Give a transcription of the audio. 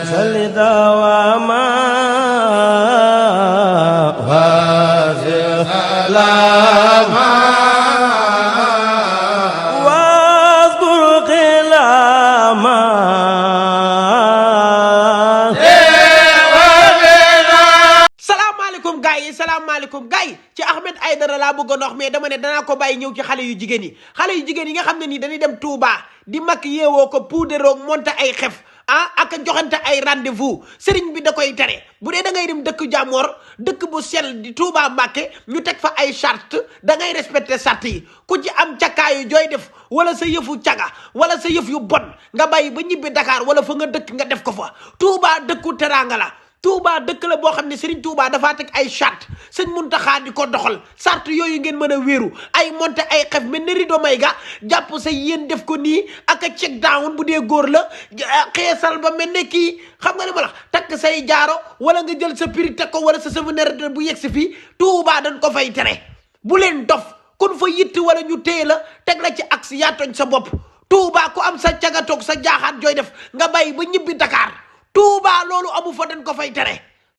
صل دواما وسلاما واذكر قلاما salaamaaleykum gars yi ci Ahmed Aidara laa bëggoon wax mais dama ne danaa ko bàyyi ñëw ci xale yu jigéen yi nga xam ne nii dañuy dem Touba di mag yeewoo ko puudaroog monte ay xef ak joxante ay rendez-vous sëriñ bi da koy tere bu dee da ngay dem dëkk jàmmoor dëkk bu sell di Touba Mbàkke ñu teg fa ay charte da ngay respecté charte yi ku ci am cakkaayu jooy def wala sa yëfu caga wala sa yëf yu bon nga bàyyi ba ñibbi Dakar wala fa nga dëkk nga def ko fa Touba dëkku teraanga la Touba dëkk la boo xam ne Serigne Touba dafaa teg ay charte sëñ Muntaxa di ko doxal charte yooyu ngeen mën a wéeru ay monté ay xef mel ne rido may ga jàpp sa yéen def ko nii ak a check down bu dee góor la xeesal ba mel ne kii xam nga ne ma la takk say jaaro wala nga jël sa prix teg ko wala sa souvenir bu yegg si fii Touba dañ ko fay tere bu leen dof kun fa yitt wala ñu téye la teg la ci axe yaa tooñ sa bopp Touba ku am sa cagatoog sa jaaxaat jooy def nga bàyyi ba ñibbi Dakar Touba loolu amu fa dañ ko fay tere